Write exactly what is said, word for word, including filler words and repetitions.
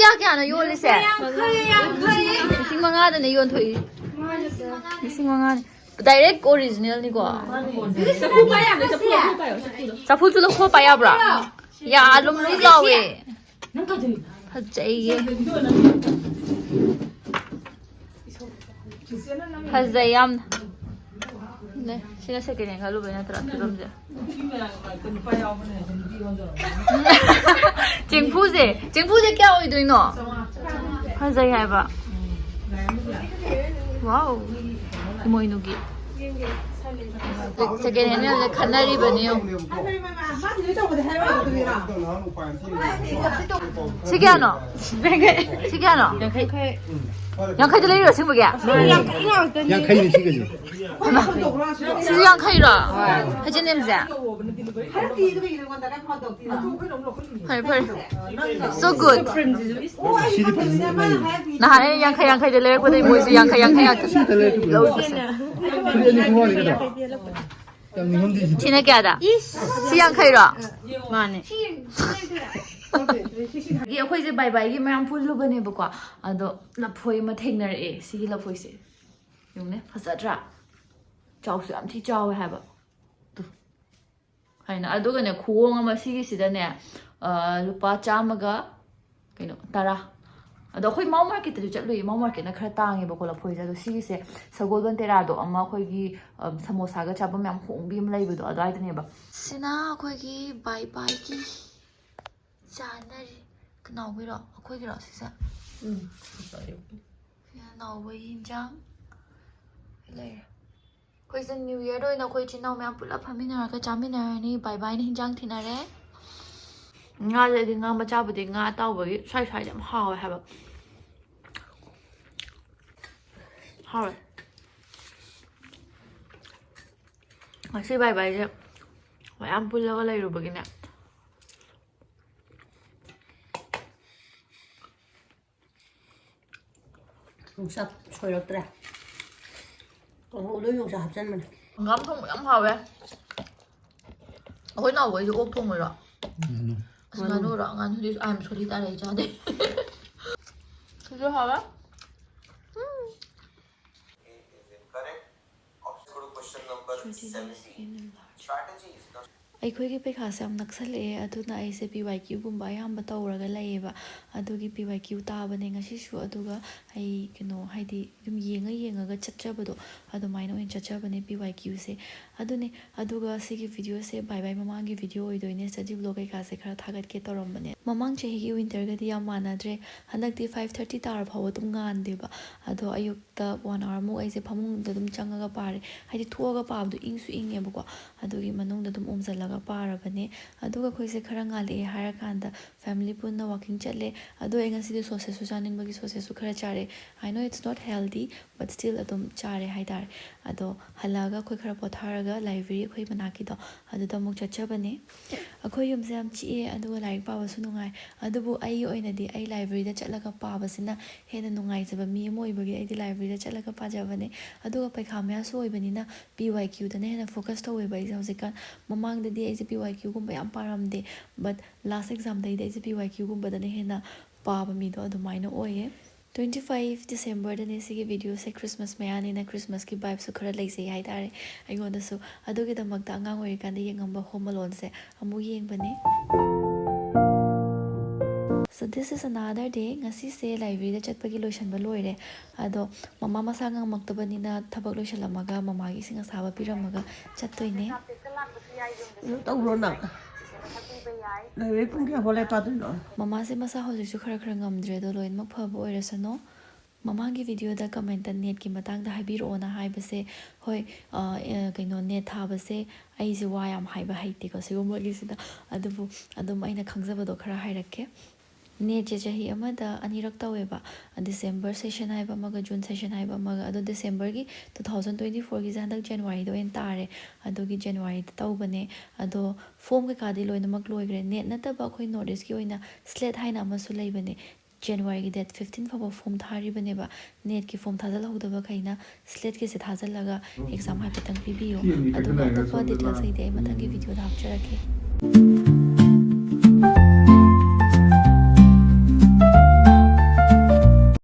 ꯀꯌꯥ ꯀꯌꯥꯅꯣ ꯌꯣꯜꯂꯤꯁꯦ? ꯂꯤꯁꯤꯡ ꯃꯉꯥꯗꯅꯦ ꯌꯣꯟꯊꯣꯛꯏ꯫ ꯂꯤꯁꯤꯡ ꯃꯉꯥꯅꯤ꯫ Direct originalꯅꯤꯀꯣ꯫ ꯆꯐꯨꯁꯨ ꯂꯧꯊꯣꯛꯄ ꯌꯥꯕ꯭ꯔꯣ? ꯌꯥ, ꯂꯨꯝ ꯂꯨꯝ ꯂꯥꯎꯋꯦ꯫ ꯐꯖꯩꯌꯦ꯫ ꯐꯖꯩ ꯌꯥꯝꯅ꯫ ꯅꯦ, ꯁꯤꯅ second hand ꯈꯜꯂꯨꯕꯩ ꯅꯠꯇ꯭ꯔꯥ ꯐꯤꯕꯝꯁꯦ? ꯆꯦꯡꯐꯨꯁꯦ, ꯆꯦꯡꯐꯨꯁꯦ ꯀꯌꯥ ꯑꯣꯏꯗꯣꯏꯅꯣ? ꯐꯖꯩ ꯍꯥꯏꯕ꯫ Wow, ꯏꯃꯣꯏꯅꯨꯒꯤ꯫ Second hand ꯃꯌꯥꯝꯁꯦ ꯈꯟꯅꯔꯤꯕꯅꯤ ꯌꯦꯡꯉꯨ꯫ ꯁꯤ ꯀꯌꯥꯅꯣ? ꯁꯤ ꯀꯌꯥꯅꯣ? ꯌꯥꯡꯈꯩꯗ ꯂꯩꯔꯤꯔꯣ ꯑꯁꯦꯡꯕꯒꯤ? ꯌꯥꯡꯈꯩꯅꯤ ꯁꯤꯒꯁꯦ꯫ ꯁꯤꯁꯨ ꯌꯥꯡꯈꯩꯔꯣ? H&Mꯁꯦ? ꯐꯔꯦ, ꯐꯔꯦ꯫ So good. ꯅꯍꯥꯟ ꯑꯩꯅ ꯌꯥꯡꯈꯩ ꯌꯥꯡꯈꯩꯗ ꯂꯩꯔꯛꯄꯗꯒꯤ ꯃꯣꯏꯁꯨ ꯌꯥꯡꯈꯩ ꯌꯥꯡꯈꯩ ꯉꯥꯛꯇ ꯂꯧꯔꯤꯁꯦ꯫ ꯐꯨꯔꯤꯠ ꯑꯅꯤ ꯈꯣꯡꯒ꯭ꯔꯥꯎ ꯑꯅꯤ ꯈꯛꯇ꯫ ꯌꯥꯝ ꯅꯤꯡꯉꯝꯗꯦ ꯁꯤꯗꯤ꯫ ꯁꯤꯅ ꯀꯌꯥꯗ? ꯁꯤ ꯌꯥꯡꯈꯩꯔꯣ? ꯃꯥꯅꯦ꯫ ꯑꯗꯒꯤ ꯑꯩꯈꯣꯏꯁꯦ ꯕꯥꯏ ꯕꯥꯏꯒꯤ ꯃꯌꯥꯝ ꯄꯨꯜꯂꯨꯕꯅꯦꯕꯀꯣ꯫ ꯑꯗꯣ ꯂꯐꯣꯏ ꯑꯃ ꯊꯦꯡꯅꯔꯛꯑꯦ꯫ ꯁꯤꯒꯤ ꯂꯐꯣꯏꯁꯦ ꯌꯦꯡꯉꯨꯅꯦ, ꯐꯖꯗ꯭ꯔꯥ? ꯆꯥꯎꯁꯨ ꯌꯥꯝ ꯊꯤ ꯆꯥꯎꯋꯦ ꯍꯥꯏꯕ꯫ ꯇꯨ꯫ ꯍꯥꯏꯅ꯫ ꯑꯗꯨꯒꯅꯦ, ꯈꯨꯍꯣꯡ ꯑꯃ ꯁꯤꯒꯤꯁꯤꯗꯅꯦ, ꯑ, ꯂꯨꯄꯥ ꯆꯥꯝꯃꯒ ꯀꯩꯅꯣ, ꯇꯔꯥ꯫ ꯑꯗꯣ ꯑꯩꯈꯣꯏ ꯃꯥꯎ ꯃꯥꯔꯀꯦꯠꯇꯁꯨ ꯆꯠꯂꯨꯏ꯫ ꯃꯥꯎ ꯃꯥꯔꯀꯦꯠꯅ ꯈꯔ ꯇꯥꯡꯉꯦꯕꯀꯣ ꯂꯐꯣꯏꯁꯦ꯫ ꯑꯗꯣ ꯁꯤꯒꯤꯁꯦ ꯁꯒꯣꯜꯕꯟ ꯇꯦꯔꯥꯗꯣ ꯑꯃ ꯑꯩꯈꯣꯏꯒꯤ, ꯑ, ꯁꯃꯣꯁꯥꯒ ꯆꯥꯐꯝ ꯌꯥꯝ ꯍꯣꯡꯕꯤ ꯑꯃ ꯂꯩꯕꯗꯣ ꯑꯗꯨꯋꯥꯏꯗꯅꯦꯕ꯫ ꯁꯤꯅ ꯑꯩꯈꯣꯏꯒꯤ ꯕꯥꯏ ꯕꯥꯏꯒꯤ ꯆꯥꯅꯔꯤ꯫ ꯀꯅꯥꯎꯕꯤꯔꯣ? ꯑꯩꯈꯣꯏꯒꯤꯔꯣ ꯁꯤꯁꯦ? ꯎꯝ꯫ ꯅꯥꯎꯕꯒꯤ ꯌꯦꯟꯖꯥꯡ ꯂꯩꯔꯦ꯫ ꯑꯩꯈꯣꯏꯁꯦ New Yearꯗ ꯑꯣꯏꯅ ꯑꯩꯈꯣꯏ ꯏꯆꯤꯟ ꯏꯅꯥꯎ ꯃꯌꯥꯝ ꯄꯨꯂꯞ ꯐꯝꯃꯤꯟꯅꯔꯒ ꯆꯥꯃꯤꯟꯅꯔꯅꯤ꯫ ꯕꯥꯏ ꯕꯥꯏꯅ ꯍꯤꯟꯖꯥꯡ ꯊꯤꯟꯅꯔꯦ꯫ ꯉꯥꯁꯦ ꯑꯩꯗꯤ ꯉꯥ ꯃꯆꯥꯕꯨꯗꯤ ꯉꯥ ꯑꯇꯥꯎꯕꯒꯤ ꯁ꯭ꯋꯥꯏ ꯁ꯭ꯋꯥꯏꯗ ꯌꯥꯝ ꯍꯥꯎꯋꯦ ꯍꯥꯏꯕ꯫ ꯍꯥꯎꯋꯦ꯫ ꯉꯁꯤ ꯕꯥꯏ ꯕꯥꯏꯁꯦ ꯃꯌꯥꯝ ꯄꯨꯜꯂꯒ ꯂꯩꯔꯨꯕꯒꯤꯅꯦ꯫ ꯌꯣꯡꯆꯥꯛ ꯁꯣꯏꯔꯛꯇ꯭ꯔꯦ꯫ ꯀꯥꯡꯍꯧꯗ ꯌꯣꯡꯆꯥꯛ ꯍꯥꯞꯆꯟꯕꯅꯦ꯫ ꯍꯪꯒꯥꯝ ꯊꯣꯡꯕ ꯌꯥꯝ ꯍꯥꯎꯋꯦ꯫ ꯑꯩꯈꯣꯏ ꯅꯥꯎꯕꯩꯁꯨ ꯑꯣꯛ ꯊꯣꯡꯕꯩꯔꯣ? ꯉꯥꯅꯨ꯫ ꯑꯁ, ꯉꯥꯅꯨ꯫ ꯉꯥꯅꯨꯔꯣ? ꯉꯥꯅꯨꯗꯤ I am sorry ꯇꯥꯔꯦ, ꯑꯩ ꯆꯥꯗꯦ꯫ तुझे हवा? Is incorrect. Option, question number seventeen. Strategy is not. ꯑꯩꯈꯣꯏꯒꯤ ꯄꯩꯈꯥꯁꯦ ꯌꯥꯝ ꯅꯛꯁꯜꯂꯛꯑꯦ, ꯑꯗꯨꯅ ꯑꯩꯁꯦ ꯄꯤ ꯋꯥꯏ ꯀ꯭ꯌꯨꯒꯨꯝꯕ ꯑꯌꯥꯝꯕ ꯇꯧꯔꯒ ꯂꯩꯌꯦꯕ꯫ ꯑꯗꯨꯒꯤ ꯄꯤ ꯋꯥꯏ ꯀ꯭ꯌꯨ ꯇꯥꯕꯅꯦ ꯉꯁꯤꯁꯨ꯫ ꯑꯗꯨꯒ ꯑꯩ ꯀꯩꯅꯣ, ꯍꯥꯏꯗꯤ ꯑꯗꯨꯝ ꯌꯦꯡꯉ ꯌꯦꯡꯉꯒ ꯆꯠꯆꯕꯗꯣ, ꯑꯗꯨꯃꯥꯏꯅ ꯑꯣꯏꯅ ꯆꯠꯆꯕꯅꯦ ꯄꯤ ꯋꯥꯏ ꯀ꯭ꯌꯨꯁꯦ꯫ ꯑꯗꯨꯅꯦ, ꯑꯗꯨꯒ ꯁꯤꯒꯤ ꯚꯤꯗꯤꯑꯣꯁꯦ ꯕꯥꯏ ꯕꯥꯏ ꯃꯃꯥꯡꯒꯤ ꯚꯤꯗꯤꯑꯣ ꯑꯣꯏꯗꯣꯏꯅꯦ꯫ ꯁ꯭ꯇꯗꯤ ꯕ꯭ꯂꯣꯛ ꯀꯩꯀꯥꯁꯦ ꯈꯔ ꯊꯥꯒꯠꯀꯦ ꯇꯧꯔꯝꯕꯅꯦ꯫ ꯃꯃꯥꯡ ꯆꯍꯤꯒꯤ ꯋꯤꯟꯇꯔꯒꯗꯤ ꯌꯥꯝ ꯃꯥꯟꯅꯗ꯭ꯔꯦ꯫ ꯍꯟꯗꯛꯇꯤ ꯐꯥꯏꯚ ꯊꯥꯔꯇꯤ ꯇꯥꯔ ꯐꯥꯎꯕ ꯑꯗꯨꯝ ꯉꯥꯟꯗꯦꯕ꯫ ꯑꯗꯣ ꯑꯌꯨꯛꯇ ꯋꯥꯟ ꯑꯋꯥꯔꯃꯨꯛ ꯑꯩꯁꯦ ꯐꯃꯨꯡꯗ ꯑꯗꯨꯝ ꯆꯪꯉꯒ ꯄꯥꯔꯦ꯫ ꯍꯥꯏꯗꯤ ꯊꯣꯛꯑꯒ ꯄꯥꯕꯗꯣ ꯏꯪꯁꯨ ꯏꯪꯉꯦꯕꯀꯣ꯫ ꯑꯗꯨꯒꯤ ꯃꯅꯨꯡꯗ ꯑꯗꯨꯝ ꯎꯝꯖꯜꯂꯒ ꯄꯥꯔꯕꯅꯦ꯫ ꯑꯗꯨꯒ ꯑꯩꯈꯣꯏꯁꯦ ꯈꯔ ꯉꯥꯜꯂꯛꯑꯦ ꯍꯥꯏꯔꯀꯥꯟꯗ ꯐꯦꯃꯤꯂꯤ ꯄꯨꯟꯅ ꯋꯥꯀꯤꯡ ꯆꯠꯂꯦ꯫ ꯑꯗꯣ ꯑꯩ ꯉꯁꯤꯗꯤ ꯁꯣꯁꯦꯁꯁꯨ ꯆꯥꯅꯤꯡꯕꯒꯤ ꯁꯣꯁꯦꯁꯁꯨ ꯈꯔ ꯆꯥꯔꯦ꯫ I know it's not healthy, but still ꯑꯗꯨꯝ ꯆꯥꯔꯦ ꯍꯥꯏꯇꯥꯔꯦ꯫ ꯑꯗꯣ ꯍꯜꯂꯛꯑꯒ ꯑꯩꯈꯣꯏ ꯈꯔ ꯄꯣꯊꯥꯔꯒ ꯂꯥꯏꯕ꯭ꯔꯦꯔꯤ ꯑꯩꯈꯣꯏ ꯃꯅꯥꯛꯀꯤꯗꯣ ꯑꯗꯨꯗ ꯑꯃꯨꯛ ꯆꯠꯆꯕꯅꯦ꯫ ꯑꯩꯈꯣꯏ ꯌꯨꯝꯁꯦ ꯌꯥꯝ ꯆꯤꯛꯑꯦ, ꯑꯗꯨꯒ ꯂꯥꯏꯔꯤꯛ ꯄꯥꯕꯁꯨ ꯅꯨꯡꯉꯥꯏ꯫ ꯑꯗꯨꯕꯨ ꯑꯩꯒꯤ ꯑꯣꯏꯅꯗꯤ ꯑꯩ ꯂꯥꯏꯕ꯭ꯔꯦꯔꯤꯗ ꯆꯠꯂꯒ ꯄꯥꯕꯁꯤꯅ ꯍꯦꯟꯅ ꯅꯨꯡꯉꯥꯏꯖꯕ ꯃꯤ ꯑꯃ ꯑꯣꯏꯕꯒꯤ ꯑꯩꯗꯤ ꯂꯥꯏꯕ꯭ꯔꯦꯔꯤꯗ ꯆꯠꯂꯒ ꯄꯥꯖꯕꯅꯦ꯫ ꯑꯗꯨꯒ ꯄꯩꯈꯥ ꯃꯌꯥꯁꯨ ꯑꯣꯏꯕꯅꯤꯅ ꯄꯤ ꯋꯥꯏ ꯀ꯭ꯌꯨꯗꯅ ꯍꯦꯟꯅ ꯐꯣꯀꯁ ꯇꯧꯋꯦꯕ ꯑꯩꯁꯦ ꯍꯧꯖꯤꯛꯀꯥꯟ꯫ ꯃꯃꯥꯡꯗꯗꯤ ꯑꯩꯁꯦ ꯄꯤ ꯋꯥꯏ ꯀ꯭ꯌꯨꯒꯨꯝꯕ ꯌꯥꯝ ꯄꯥꯔꯝꯗꯦ, ꯕꯠ ꯂꯥꯁ ꯑꯦꯛꯖꯥꯝꯗꯩꯗꯤ ꯑꯩꯁꯦ ꯄꯤ ꯋꯥꯏ ꯀ꯭ꯌꯨꯒꯨꯝꯕꯗꯅ ꯍꯦꯟꯅ ꯄꯥꯕ ꯃꯤꯗꯣ ꯑꯗꯨꯃꯥꯏꯅ ꯑꯣꯏꯌꯦ꯫ ꯇ꯭ꯋꯦꯟꯇꯤ ꯐꯥꯏꯚ ꯗꯤꯁꯦꯝꯕꯔꯗꯅꯦ ꯁꯤꯒꯤ ꯚꯤꯗꯤꯑꯣꯁꯦ, ꯈ꯭ꯔꯤꯁꯃꯥꯁ ꯃꯌꯥꯅꯤꯅ ꯈ꯭ꯔꯤꯁꯃꯥꯁꯀꯤ ꯚꯥꯏꯞꯁꯨ ꯈꯔ ꯂꯩꯖꯩ ꯍꯥꯏꯇꯥꯔꯦ ꯑꯩꯉꯣꯟꯗꯁꯨ꯫ ꯑꯗꯨꯒꯤꯗꯃꯛꯇ ꯑꯉꯥꯡ ꯑꯣꯏꯔꯤꯀꯥꯟꯗ ꯌꯦꯡꯉꯝꯕ ꯍꯣꯝ ꯑꯂꯣꯟꯁꯦ ꯑꯃꯨꯛ ꯌꯦꯡꯕꯅꯦ꯫ So this is another day. ꯉꯁꯤꯁꯦ ꯂꯥꯏꯕ꯭ꯔꯦꯔꯤꯗ ꯆꯠꯄꯒꯤ ꯂꯣꯏꯁꯟꯕ ꯂꯣꯏꯔꯦ꯫ ꯑꯗꯣ ꯃꯃꯥ ꯃꯁꯥ ꯉꯝꯃꯛꯇꯕꯅꯤꯅ ꯊꯕꯛ ꯂꯣꯏꯁꯜꯂꯝꯃꯒ ꯃꯃꯥꯒꯤ ꯏꯁꯤꯡ ꯑꯁꯥꯕ ꯄꯤꯔꯝꯃꯒ ꯆꯠꯇꯣꯏꯅꯦ꯫ ꯇꯧꯔꯣ ꯅꯪ꯫ ꯂꯥꯏꯕ꯭ꯔꯦꯔꯤ ꯄꯨꯡ ꯀꯌꯥ ꯐꯥꯎ ꯂꯥꯏꯔꯤꯛ ꯄꯥꯗꯣꯏꯅꯣ? ꯃꯃꯥꯁꯦ ꯃꯁꯥ ꯍꯧꯖꯤꯛꯁꯨ ꯈꯔ ꯈꯔ ꯉꯝꯗ꯭ꯔꯦ, ꯑꯗꯣ ꯂꯣꯏꯅꯃꯛ ꯐꯕ ꯑꯣꯏꯔꯁꯅꯨ꯫ ꯃꯃꯥꯡꯒꯤ ꯚꯤꯗꯤꯑꯣꯗ ꯀꯃꯦꯟꯇ ꯅꯦꯠꯀꯤ ꯃꯇꯥꯡꯗ ꯍꯥꯏꯕꯤꯔꯛꯑꯣꯅ ꯍꯥꯏꯕꯁꯦ, ꯍꯣꯏ, ꯑ, ꯑ, ꯀꯩꯅꯣ, ꯅꯦꯠ ꯊꯥꯕꯁꯦ ꯑꯩꯁꯦ ꯋꯥ ꯌꯥꯝ ꯍꯥꯏꯕ ꯍꯩꯇꯦꯀꯣ ꯁꯤꯒꯨꯝꯕꯒꯤꯁꯤꯗ, ꯑꯗꯨꯕꯨ ꯑꯗꯨꯝ ꯑꯩꯅ ꯈꯪꯖꯕꯗꯣ ꯈꯔ ꯍꯥꯏꯔꯛꯀꯦ꯫ ꯅꯦꯠꯁꯦ ꯆꯍꯤ ꯑꯃꯗ ꯑꯅꯤꯔꯛ ꯇꯧꯋꯦꯕ, ꯗꯤꯁꯦꯝꯕꯔ ꯁꯦꯁꯟ ꯍꯥꯏꯕ ꯑꯃꯒ ꯖꯨꯟ ꯁꯦꯁꯟ ꯍꯥꯏꯕ ꯑꯃꯒ꯫ ꯑꯗꯣ ꯗꯤꯁꯦꯝꯕꯔꯒꯤ ꯇꯨ ꯊꯥꯎꯖꯟ ꯇ꯭ꯋꯦꯟꯇꯤ ꯐꯣꯔꯒꯤꯁꯦ ꯍꯟꯗꯛ ꯖꯅꯋꯥꯔꯤꯗ ꯑꯣꯏꯅ ꯇꯥꯔꯦ, ꯑꯗꯨꯒꯤ ꯖꯅꯋꯥꯔꯤꯗ ꯇꯧꯕꯅꯦ꯫ ꯑꯗꯣ ꯐꯣꯝ ꯀꯩꯀꯥꯗꯤ ꯂꯣꯏꯅꯃꯛ ꯂꯣꯏꯈ꯭ꯔꯦ꯫ ꯅꯦꯠ ꯅꯠꯇꯕ ꯑꯩꯈꯣꯏ ꯅꯣꯔꯠ ꯏꯁꯀꯤ ꯑꯣꯏꯅ ꯁ꯭ꯂꯦꯠ ꯍꯥꯏꯅ ꯑꯃꯁꯨ ꯂꯩꯕꯅꯦ꯫ ꯖꯅꯋꯥꯔꯤꯒꯤ ꯗꯦꯠ ꯐꯤꯐꯇꯤꯟ ꯐꯥꯎꯕ ꯐꯣꯝ ꯊꯥꯔꯤꯕꯅꯦꯕ꯫ ꯅꯦꯠꯀꯤ ꯐꯣꯝ ꯊꯥꯖꯤꯜꯍꯧꯗꯕꯈꯩꯅ ꯁ꯭ꯂꯦꯠꯀꯤꯁꯦ ꯊꯥꯖꯤꯜꯂꯒ ꯑꯦꯛꯖꯥꯝ ꯍꯥꯏꯐꯦꯠꯇꯪ ꯄꯤꯕꯤꯌꯨ꯫ ꯑꯗꯨꯒ ꯑꯇꯣꯞꯄ ꯗꯤꯇꯦꯜꯁ ꯑꯩꯗꯤ ꯑꯩ ꯃꯊꯪꯒꯤ ꯚꯤꯗꯤꯑꯣꯗ ꯍꯥꯞꯆꯔꯛꯀꯦ꯫